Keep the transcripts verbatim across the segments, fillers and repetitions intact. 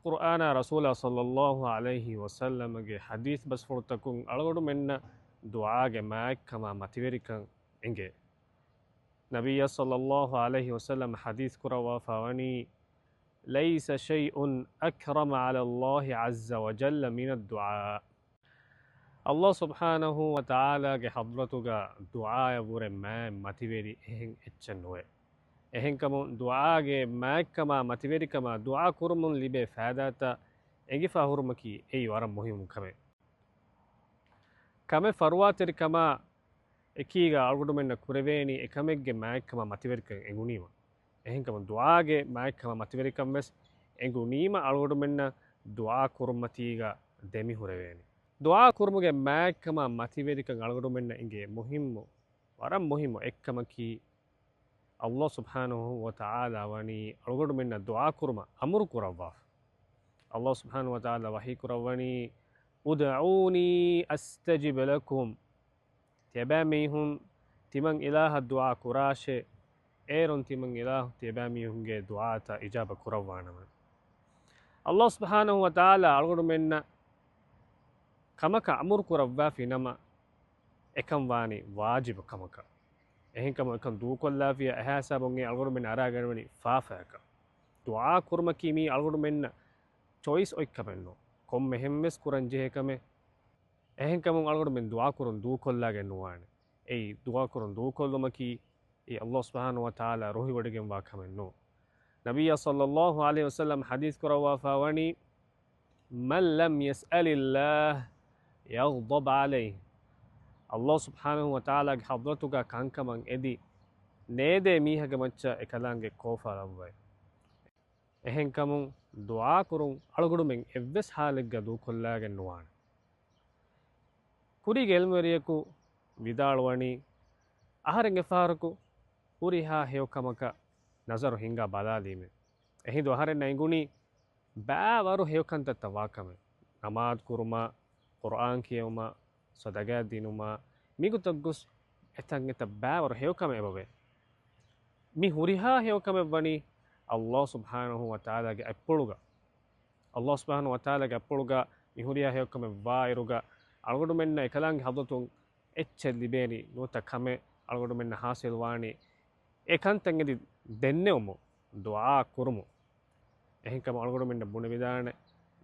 ޤުރުއާނާ ރަސޫލާ ޞައްލައްލާހު ޢަލައިހި ވަސައްލަމަގެ ޙަދީޘް ބަސްފުޅުތަކުން އަޅުގަނޑުމެންނަށް ދުޢާގެ މާތްކަމާ މަތިވެރިކަން އެނގޭ. ނަބިއްޔާ ޞައްލައްލާހު ޢަލައިހި ވަސައްލަމަ ޙަދީޘް ކުރައްވާފަ ވަނީ، ليس شيء أكرم على الله عز وجل من الدعاء. ﷲ ސުބްޙާނަހޫ ވަތަޢާލާގެ ޙަޟްރަތުގަ ދުޢާއަށްވުރެ މާތް މަތިވެރި އެހެން އެއްޗެއް ނުވޭ. އެހެންކަމުން ދުޢާގެ މާތްކަމާ މަތިވެރިކަމާ ދުޢާ ކުރުމުން ލިބޭ ފައިދާތައް އެނގިފާ ހުރުމަކީ އެއީ ވަރަށް މުހިއްމު ކަމެއް. ކަމެއް ފަރުވާތެރިކަމާ އެކީގަ އަޅުގަނޑުމެންނަށް ކުރެވޭނީ އެކަމެއްގެ މާތްކަމާ މަތިވެރިކަން އެނގުނީމަ. އެހެންކަމުން ދުޢާގެ މާތްކަމާ މަތިވެރިކަން ވެސް އެނގުނީމަ އަޅުގަނޑުމެންނަށް ދުޢާ ކުރުމަތީގަ ދެމިހުރެވޭނެ. ދުޢާ ކުރުމުގެ މާތްކަމާ މަތިވެރިކަން އަޅުގަނޑުމެންނަށް އެނގޭ މުހިއްމު، ވަރަށް މުހިއްމު އެއްކަމަކީ، ﷲ ސުބްޙާނަހޫ ވަތަޢާލާ ވަނީ އަޅުގަނޑުމެންނަށް ދުޢާ ކުރުމަށް އަމުރު ކުރައްވާފަ. ﷲ ސުބްޙާނަހޫ ވަތަޢާލާ ވަޙީ ކުރައްވަނީ، ادعوني أستجب لكم. ތިޔަބައިމީހުން ތިމަން އިލާހަށް ދުޢާ ކުރާށޭ، އޭރުން ތިމަން އިލާހު ތިޔަބައިމީހުންގެ ދުޢާތައް އިޖާބަ ކުރައްވާނަމަ. ﷲ ސުބްޙާނަހޫ ވަތަޢާލާ އަޅުގަނޑުމެންނަށް ކަމަކަށް އަމުރު ކުރައްވާފި ނަމަ، އެކަން ވާނީ ވާޖިބު ކަމަކަށް. އެހެންކަމުން އެކަން ދޫކޮށްލާފިޔާ އެހާ ހިސާބުން އަޅުގަނޑުމެން އަރާގަނެވެނީ ފާފަޔަކަށް. ދުޢާ ކުރުމަކީ މީ އަޅުގަނޑުމެންނަށް ޗޮއިސް އޮތް ކަމެއް ނޫން. ކޮންމެހެން ވެސް ކުރަން ޖެހޭ ކަމެއް. އެހެންކަމުން އަޅުގަނޑުމެން ދުޢާ ކުރުން ދޫކޮށްލާގެން ނުވާނެ. އެއީ ދުޢާ ކުރުން ދޫކޮށްލުމަކީ އެ ﷲ ސުބްޙާނަހޫ ވަތަޢާލާ ރުހިވޮޑިގެންވާ ކަމެއް ނޫން. ނަބިއްޔާ ޞައްލައްލާހު ޢަލައިހި ވަސައްލަމަ ޙަދީޘް ކުރައްވާފަ ވަނީ، من لم يسأل الله يغضب عليه. ﷲ ސުބްޙާނަހޫ ވަތަޢާލާގެ ޙަޟްރަތުގަ ކަންކަމަށް އެދި ނޭދޭ މީހަކުގެ މައްޗަށް އެކަލާނގެ ކޯފާ ލައްވައި. އެހެންކަމުން ދުޢާ ކުރުން އަޅުގަނޑުމެން އެއްވެސް ޙާލެއްގަ ދޫކޮށްލާގެން ނުވާނެ. ކުރީގެ ޢިލްމުވެރިޔަކު ވިދާޅުވަނީ، އަހަރެން އެފަހަރަކު ހުރިހާ ހެޔޮކަމަކަށް ނަޒަރު ހިންގާ ބަލާލީމޭ. އެހިނދު އަހަރެންނަށް އެނގުނީ ބައިވަރު ހެޔޮކަންތައްތައް ވާކަމެއް. ނަމާދު ކުރުމާ، ޤުރްއާން ކިޔެވުމާ، ޞަދަޤާތް ދިނުމާ، މިގޮތަށް ގޮސް އެތަން އެތައް ބައިވަރު ހެޔޮކަމެއް އެބަވޭ. މި ހުރިހާ ހެޔޮކަމެއް ވަނީ ﷲ ސުބްޙާނަހޫ ވަތަޢާލާގެ އަތްޕުޅުގަ. ﷲ ސުބްޙާނަހޫ ވަތަޢާލާގެ އަތްޕުޅުގަ މި ހުރިހާ ހެޔޮކަމެއް ވާއިރުގަ، އަޅުގަނޑުމެންނަށް އެކަލާނގެ ޙަޟްރަތުން އެއްޗެއް ލިބޭނީ ނުވަތަ ކަމެއް އަޅުގަނޑުމެންނަށް ޙާޞިލް ވާނީ، އެ ކަންތައް އެދި ދެންނެވުމުން، ދުޢާ ކުރުމުން. އެހެންކަމުން އަޅުގަނޑުމެންނަށް ބުނެވިދާނެ،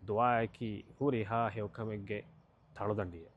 ދުޢާއަކީ ހުރިހާ ހެޔޮކަމެއްގެ ތަޅުދަނޑިއެއް.